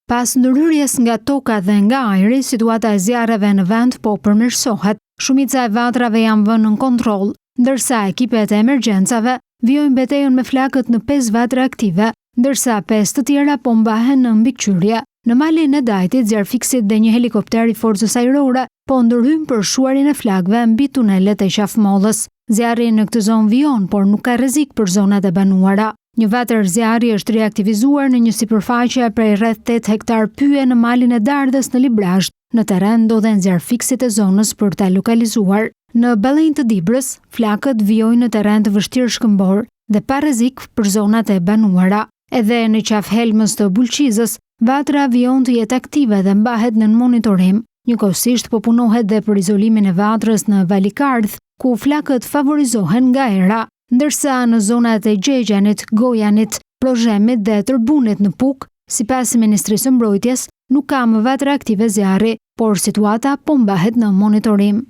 Pas ndërhyrjes nga toka dhe nga ajri, situata e zjarreve në vend po përmirësohet. Shumica e vatrave janë vënë nën kontroll, ndërsa ekipet e emergjencave vijojnë betejën me flakët në 5 vatra aktive, ndërsa 5 të tjera po mbahen në mbikëqyrje. Në malin e Dajtit, zjarrfikësit dhe një helikopter i Forcës Ajrore po ndërhyjnë për shuarjen e flakëve mbi tunelet e Qafë-Mollës. Zjarri në këtë zonë vijon, por nuk ka rrezik për zonat e banuara. Një vatër zjarri është riaktivizuar në një sipërfaqe prej rreth 8 hektar pyje në malin e Dardhës në Librazhd. Në terren ndodhen zjarrfikësit e zonës për ta lokalizuar. Në Ballenj të Dibrës, flakët vijojnë në terren të vështirë shkëmbor dhe pa rrezik për zonat e banuara. Edhe në Qafë Helmës të Bulqizës, vatra vijon të jetë aktive dhe mbahet nën monitorim. Njëkohësisht po punohet dhe për izolimin e vatrës në Valikardh, ku flakët favorizohen nga era. Ndërsa në zonat e Gjegjanit, Gojanit, Prozhemit dhe Tërbunit në Pukë, sipas Ministrisë së Mbrojtjes, nuk ka më vatra aktive zjarri, por situata po mbahet në monitorim.